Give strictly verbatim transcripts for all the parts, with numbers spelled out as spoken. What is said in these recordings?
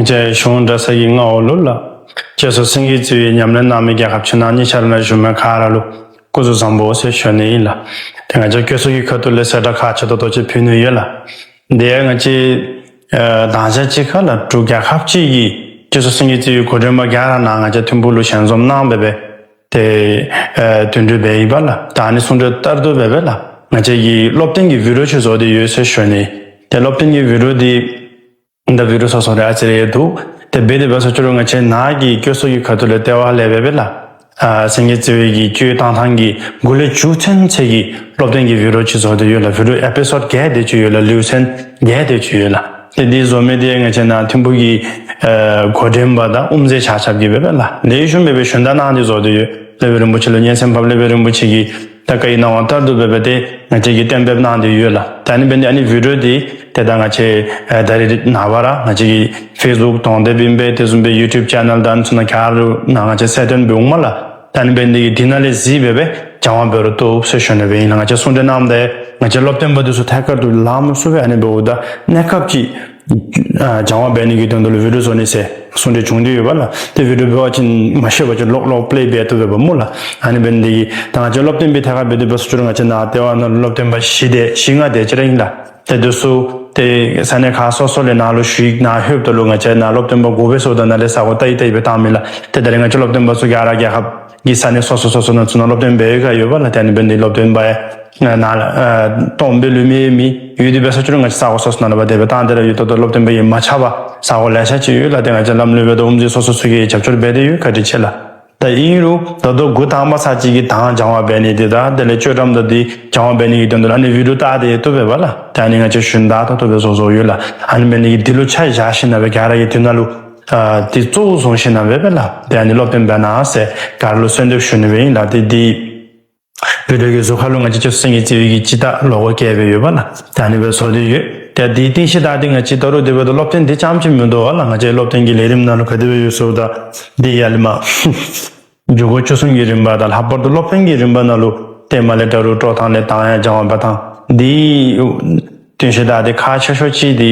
རྒྱལ་གཞུང་གྲྭ་ཚང་གི་མངའ་འོག་ལུ་ལགས། རྒྱལ་སྲས་སེང་གེ་རྩེ་བའི་ཉམས་ལེན་གནང་མི་རྒྱལ་ཁབ་ཕྱི་ནང་གཉིས་ཆ་ར་ནང་བཞུགས་མི་ག་ར་ལུ་སྐུ་གཟུགས་བཟང་པོ་ཟེར་ཞུ་ནི་ཨིན་ལགས། ཏེ་ང་བཅས་བཀོད་ཚོགས་ཀྱི་ཁ་ཐུག་ལས་གསལ་བསྒྲགས་ཁག་ཆེ་ཏོག་ཏོ་ཅིག་ཕུལ་ནི་ཡོད་ལགས། དེ་ཡང་ང་བཅས་ཨ་དང་ཞག་གཅིག་ཁར་ལགས་འབྲུག་རྒྱལ་ཁབ་ཅིག་གི་རྒྱལ་སྲས་སེང་གེ་རྩེ་བའི་འགོ་འདྲེན་པ་ག་ར་ནཱ་ང་བཅས་ཐིམ་ཕུག་ལུ་ཞལ་འཛོམས་གནང་སྦེ་སྦེ་ཏེ་ཨ་བསྟུན་གྲོས་འབད་ཡི་པ་ལགས། ད་ཨ་ནི་གསུང་གྲོས་ལྟར་དུ་སྦེ་སྦེ་ལགས་ང་བཅས་ཀྱིས་སློབ་སྟོན་གྱི་བི་ཌིའོ་ཅིག་བཟོ་སྟེ་ཡོད་ཟེར་ཞུ་ནི། ཏེ་སློབ་སྟོན་གྱི་བི་ཌིའོ་འདི་ད་བི་ཌིའོ་སོ་སོ་རེ་ཨ་ཙི་རེ་འདུག། ཏེ་འབད་དེ་འབད་ས་ཅིག་རུང་ང་བཅས་ནཱ་གི་བཀོད་ཚོགས་ཀྱི་ཁ་ཐུག་ལས་ལྟེ་བ་ལས་སྦེ་སྦེ་ལགས། ཨ་སེང་གེ་རྩེ་བའི་གི་བཅོས་བཏང་ཐངས་ཀྱི་མགུ་ལས་མཇུག་ཚུན་ཚོད་ཀྱི་སློབ་སྟོན་གྱི་བི་ཌིའོ་ཅིག་བཟོ་སྟེ་ཡོད་ལགས། བི་ཌིའོ་ཨེ་པི་སོཌ་བརྒྱད་དེ་ཅིག་ཡོད་ལགས། ལེའུ་ཚན་བརྒྱད་དེ་ཅིག་ཡོད་ལགས། ཏེ་འདི་བཟོ་མི་འདི་ང་བཅས་ནཱ་ཐིམ་ཕུག་གི་ཨ་འགོ་འདྲེན་པ་དང་དབུ་མཛད་ཆ་ཁྱབ་ཀྱིས་སྦེ་སྦེ་ལགས་ལེགས་ཤོམ་སྦེ་སྦེ་ཞུན་དག་གནང་སྟེ་བཟོ་སྟེ་ཡོད། སློབ་དཔོན་རིན་པོ་ཆེ་ལུ་སྙན་སེང་ཕབ། སློབ་དཔོན་རིན་པོ་ཆེ་གིས་ད་བཀའ་ཡི་གནང་བ་ལྟར་དུ་སྦེ་སྦེ་ཏེ་ང་བཅས་ཀྱིས་གཏན་འབེབས་གནང་སྟེ་ཡོད་ལགས། ད་ཨ་ནི་འབད་ནི་འདི་ཨ་ནི་བི་ཌིའོ་འདི་ཏེ་ད་ང་བཅས་ཨ་ད་རིས་ནངས་པ་ར་ང་བཅས་ཀྱི་ཕེསི་བུཀ་གདོང་དེབ་ཨིན་པས། དེ་བཟུམ་སྦེ་ཡུ་ཊུབ་ཆེ་ནལ་དང་ཚུ་ནང་ག་ར་ལུ་ནཱ་ང་བཅས་གསལ་སྟོན་འབདཝ་མས་ལགས། ད་ཨ་ནི་འབད་ནི་འདི་གིས་འདི་ནང་ལས་གཟིགས་སྦེ་སྦེ་སྦྱང་བ་འབད་རུང་བཏུབ་ཟེར་ཞུ་ནི་སྦེ་ཨིན་ལགས། ང་བཅས་གསུང་གྲོས་གནངམ་ད་ང་བཅས་སློབ་སྟོན་པ་འདི་ཚུ་ཐད་ཀར་དུ་ལང་མ་ཚུགས་པས། ཨ་ནི་འབདཝ་ད་གནས་སྐབས་ཅིག་ཨ་སྦྱང་བ་འབད་ནི་གི་དོན་དུ་ལུ་བི་ཌིའོ་བཟོ་ནི་ཟེར་གསུང་གྲོས་བྱུང་སྟེ་ཡོད་པ་ལགས། ཏེ་བི་ཌིའོ་འབད་བ་ཅིན་མ་ཤེས་པ་ཅིན་ལོག་ལོག་པླེ་འབད་བཏུབ་པས་པ་སྨོ་ལགས། ཨ་ནི་འབད་ནི་འདི་གིས་ད་ང་བཅས་སློབ་སྟོན་པའི་ཐད་ཁར་འབད་དེ་འབད་ས་ཅིག་རུང་ང་བཅས་ནཱ་ལྟེ་བ་ནང་ལུ་སློབ་སྟོན་པ་བཞི་དེ་བཞི་ལྔ་དེ་ཅིག་ར་ཨིན་ལགས། ཏེ་འདི་ཚུ་ཏེ་ས་གནས་ཁག་སོ་སོ་ལས་ནཱ་ལུ་ཞུ་ཡིག་ནཱ་ལྷོདཔ་ད་ལུ་ང་བཅས་ནཱ་སློབ་སྟོན་པ་དགོ་པས་ཟེརཝ་ད་ནཱ་ལས་ས་གོ་བལྟ་ཡི་བལྟ་ཡི་སྦེ་བཏང་མི་ལགས། ཏེ་ད་རེས་ང་བཅས་སློབ་སྟོན་པ་ཚུ་ག་ར་རྒྱལ་ཁབ་ཀྱི་ས་གནས་སོ་སོ་སོ་སོ་ནང་ཚུ་ནང་སློབ་སྟོན་འབད་ཡོད་ག་ཡོད་པ་ལགས། ཏེ་ཨ་ནི་འབད་ནི་འདི་སློབ་སྟོན་པ་ཡང་ནཱ་ལུ་ཨ་སྟོངམ་སྦེ་ལུས་མི་ཡོད་དེ་འབད་ས་ཅིག་རུང་ང་བཅས་ས་གོ་སོ་སོ་ནང་ལུ་འབད་དེ་སྦེ་བཏང་སྟེ་ར་ཡོད། ད་ལྟོ་སློབ་སྟོན་པ་གིས་མ་ཁྱབ་པ་ས་གོ་ལེ་ཤ་ཅིག་ཡོད་ལགས། ཏེ་ང་བཅས་ལམ་ལུགས་འབད་དོ་དབུ་མཛད་སོ་སོ་ཚུ་གིས་རྒྱབ་སྐྱོར་འབད་དེ་ཡོད། བཀའ་དྲིན་ཆེ་ལགས། ད་ཨིན་རུང་ད་ལྟོ་འགོ་དང་པ་ཚར་གཅིག་གི་དང་སྦྱང་བ་འབད་ནི་འདི་དང་དེ་ལས་བཅོས་གྲམ་དང་འདི་སྦྱང་བ་འབད་ནི་གི་དོན་དུ་ལུ་ཨ་ནི་བི་ཌིའོ་བལྟ་སྟེ་བཏུབ་པས་པ་ལགས། ད་ཨ་ནི་ང་བཅས་ཞུན་དག་ཏོག་ཏོ་སྦེ་བཟོ་བཟོཝ་ཡོད་ལགས། ཨ་ནི་འབད་ནི་གིས་འདི་ལུ་ཆ་བཞག་ཞིནམ་ལས་ག་ར་གིས་འདི་ནང་ལུ་ཨ་འདི་གཙོ་བོ་བཟུང་ཞིནམ་ལས་སྦེ་སྦེ་ལགས་ཏེ་ཨ་ནི་སློབ་སྟོན་འབད་གནང་ཟེར་ག་ར་ལུ་གསོལ་འདེབས་ཞུ་ནི་སྦེ་ཨིན་ལགས། ཏེ་འདི་བི་ཌིའོ་གི་ཟུར་ཁ་ལུ་ང་བཅས་རྒྱལ་སྲས་སེང་གེ་རྩེ་བའི་གི་སྤྱི་རྟགས་ལོ་གོ་བཀལ་སྦེ་ཡོད་པ་ལགས། ད་ཨ་ནི་སྦེ་བཟོ་སྟེ་ཡོད། ཏེ་འདི་རྟིང་ཤུལ་ད་འདི་ང་བཅས་ད་རུང་དེ་འབདཝ་ད་སློབ་སྟོན་འདི་རྐྱངམ་ཅིག་མིན་འདུག་པ་ལགས། ང་བཅས་སློབ་སྟོན་གྱི་ལས་རིམ་ནང་ལུ་ག་དེ་སྦེ་ཡོད་ཟེརཝ་ད་འདི་ཡར་ལས་མར་འཇུག་སྒོ་བཅུ་གསུམ་གྱི་རིམ་པ་དང་ལྷག་པར་དུ་སློབ་དཔོན་གྱི་རིམ་པ་ནང་ལུ་ཏེ་མར་ལས་ད་རུང་དཀྲོག་ཐངས་ལས་དང་ཡང་སྦྱང་བ་འབད་ཐངས་འདི་རྟིང་ཤུལ་ད་འདི་ཁག་ཆེ་ཤོས་ཅིག་འདི་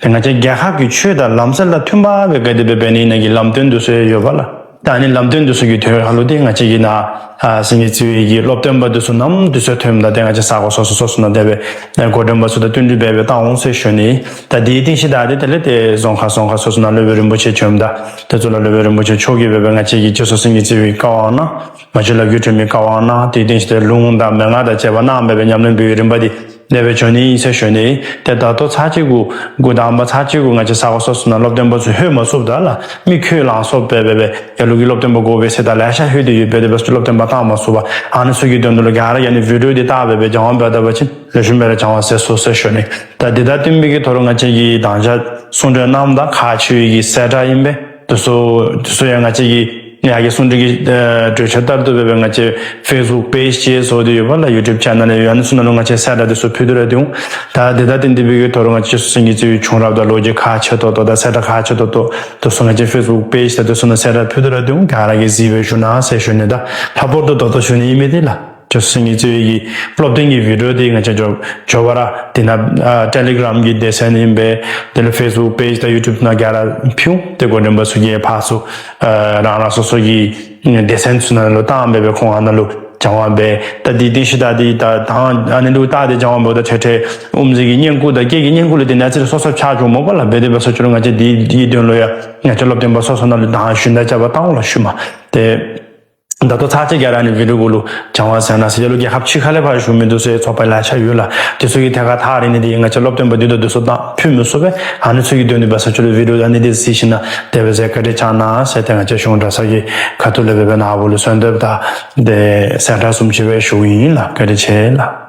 ང་བཅས་རྒྱལ་ཁབ་ཀྱི་ཆོས་དང་ལམ་སྲོལ་དང་མཐུནམ་སྦེ་ག་དེ་སྦེ་འབད་ནི་ཨིན་ན་གི་ལམ་སྟོན་འདི་ཚུ་ཡོད་པ་ལགས། ད་ཨ་ནི་ལམ་སྟོན་འདི་ཚུ་གི་དོན་ལུ་འདི་ང་བཅས་ཀྱིས་ནཱ་ཨ་སེང་གེ་རྩེ་བའི་གི་སློབ་སྟོན་པ་འདི་ཚུ་ནམ་དུས་ཚོད་ཐོནམ་ད་ཏེ་ང་བཅས་ས་གོ་སོ་སོ་སོ་སོ་ནང་དེ་སྦེ་འགོ་འདྲེན་པ་ཚུ་དང་བསྟུན་གྲོས་འབད་སྦེ་བཏང་འོང་ཟེར་ཞུ་ནི། ད་འདི་རྟིང་ཤུལ་ད་འདི་དེ་ལས་ཏེ་རྫོང་ཁག་རྫོང་ཁག་སོ་སོ་ནང་སློབ་དཔོན་རིན་པོ་ཆེ་བྱོནམ་ད་དེ་ཚུ་ལུ་སློབ་དཔོན་རིན་པོ་ཆེ་མཆོག་གིས་འབད་སྦེ་ང་བཅས་ཀྱི་རྒྱལ་སྲས་སེང་གེ་རྩེ་བའི་བཀའ་དབང་གནང་། མ་གཅིག་ལུ་རྒྱུད་དྲི་མེད་བཀའ་དབང་གནང་། དེ་རྟིང་ཤུལ་ཏེ་ལུང་དང་མན་ངག་དང་བཅས་པ་གནང་སྦེ་སྦེ་ཉམས་ལེན་འབད་བའི་རིམ་པ་འདི་དེ་སྦེ་བྱོན་ནི་ཨིན་ཟེར་ཞུ་ནི། ཏེ་ད་ལྟོ་ཚར་གཅིག་གུ་འགོ་དང་པ་ཚར་གཅིག་གུ་ང་བཅས་ས་གོ་སོ་སོ་ནང་སློབ་སྟོན་པ་ཚུ་ལྷོད་མ་ཚུགསཔ་ད་ལགས་མི་ཁོད་ལངས་སོངམ་སྦེ་སྦེ་སྦེ་ཡར་ལུ་གི་སློབ་སྟོན་པ་དགོ་པས་ཟེར་ད་ལེ་ཤ་ལྷོད་དེ་ཡོད། འབད་དེ་འབད་ས་ཅིག་སློབ་སྟོན་པ་བཏང་མ་ཚུགས་པས། ཨ་ནི་ཚུ་གི་དོན་དུ་ལུ་ག་ར་ཨ་ནི་བི་ཌིའོ་འདི་བལྟ་སྦེ་སྦེ་སྦྱང་བ་འབད་ད་པ་ཅིན་ལེགས་ཤོམ་སྦེ་ར་སྦྱང་བ་མཛད་ཚུགས་ཟེར་ཞུ་ནི། ད་འདི་དང་བསྟུན་པའི་གི་ཐོག་ལུ་ང་བཅས་ཀྱིས་དང་ཞག་གསུང་གྲོས་གནངམ་ད་ཁག་ཆེ་བའི་གི་གསལ་བསྒྲགས་ཨིན་པས། དེ་ཚུ་དེ་ཚུ་ཡང་ང་བཅས་ཀྱི་ཡར་གྱི་གསུང་གྲོས་ཀྱི་ཨ་གྲོས་ཆོད་ལྟར་དུ་སྦེ་སྦེ་ང་བཅས་ཕེསི་བུཀ་པེཇ་ཅིག་བཟོ་སྟེ་ཡོད་པ་ལགས། ཡུ་ཊུབ་ཆེ་ནལ་ཡང་ཡོད། ཨ་ནི་ཚུ་ནང་ལུ་ང་བཅས་གསལ་བསྒྲགས་དེ་ཚུ་ཕུལ་ཏེ་ར་སྡོད་འོང་། ད་འདི་དང་བསྟུན་ཏེ་འབད་བའི་གི་ཐོག་ལུ་ང་བཅས་སེང་གེ་རྩེ་བའི་བྱུང་རབས་དང་ལོ་རྒྱུས་ཁག་ཆེ་ཏོག་ཏོ་དང་གསལ་བསྒྲགས་ཁག་ཆེ་ཏོག་ཏོ་དེ་ཚུ་ང་བཅས་ཕེསི་བུཀ་པེཇ་དང་དེ་ཚུ་ནང་གསལ་བསྒྲགས་ཕུལ་ཏེ་ར་སྡོད་འོང་། ག་ར་གིས་གཟིགས་སྦེ་བཞུགས་གནང་ཟེར་ཞུ་ནི། ད་ལྷག་པར་དུ་ད་ལྟོ་ཞུ་ནི་ཨིན་མི་འདི་ལགས། རྒྱལ་སྲས་སེང་གེ་རྩེ་བའི་གི་སློབ་སྟོན་གྱི་བི་ཌིའོ་འདི་ང་བཅས་མགྱོགས་མགྱོགས་པ་ར་འདི་ནང་ཨ་ཊེ་ལི་གྲམ་གི་སྡེ་ཚན་ཨིན་པས། དེ་ལས་ཕེསི་བུཀ་པེཇ་དང་ཡུ་ཊུབ་ནང་ག་ར་ཕུལ་འོང་། ཏེ་འགོ་འདྲེན་པ་ཚུ་གིས་ཕར་ཚུར་ཨ་རང་རང་སོ་སོ་གི་སྡེ་ཚན་ཚུ་ནང་ལུ་བཏང་སྦེ་སྦེ་ཁོང་ཨ་ནཱ་ལུ་སྦྱང་བ་འབད། ད་འདི་རྟིང་ཤུལ་ད་འདི་ད་དང་ཨ་ནི་ལུ་བལྟ་སྟེ་སྦྱང་བ་འབདཝ་ད་ཏེ་ཏེ་དབུ་མཛད་ཀྱི་བསྙེན་བཀུར་དང་སྐྱེས་ཀྱི་བསྙེན་བཀུར་ལས་འདི་ནང་ཚུ་སོ་སོ་ཕྱག་བྱུང་མོ་པ་ལགས། འབད་དེ་འབད་ས་ཅིག་རུང་ང་བཅས་འདི་འདི་དོན་ལུ་ཡང་ང་བཅས་སློབ་སྟོན་པ་སོ་སོ་ནང་ལུ་དང་ཞུན་དག་རྐྱབ་པར་བཏང་འོང་ལགས་ཤུལ་མ། ཏེ་ད་ལྟོ་ཚར་གཅིག་ག་ར་ཨ་ནི་བི་ཌིའོ་གུ་ལུ་སྦྱང་བ་མཛད་གནང་ཟེར། ཡར་ལུ་རྒྱལ་ཁབ་ཕྱི་ཁ་ལས་ཕར་བཞུགས་མི་འདི་ཚུ་ཡང་ཚོགས་པ་ལེ་ཤ་ཡོད་ལགས། དེ་ཚུ་གི་ཐད་ཁར་ཐག་རིང་ནི་འདི་ང་བཅས་སློབ་སྟོན་པ་འདི་དང་འདི་ཚུ་དང་ཕུལ་མི་ཚུགས་པས། ཨ་ནི་ཚུ་གི་དོན་འདི་འབད་ས་ཅིག་རུང་བི་ཌིའོ་ཨ་ནི་འདི་གཟིགས་ཞིནམ་ལས་དེ་སྦེ་ཟེར་བཀའ་དྲིན་བསྐྱང་གནང་ཟེར་ཏེ་ང་བཅས་གཞུང་གྲྭ་ཚང་གི་ཁ་ཐུག་ལས་སྦེ་སྦེ་ནཱ་བུ་ལུ་གསོལ་འདེབས་དང་འདི་གསལ་བསྒྲགས་བཟུམ་ཅིག་སྦེ་ཞུཝ་ཨིན་ལགས། བཀའ་དྲིན་ཆེ་ལགས།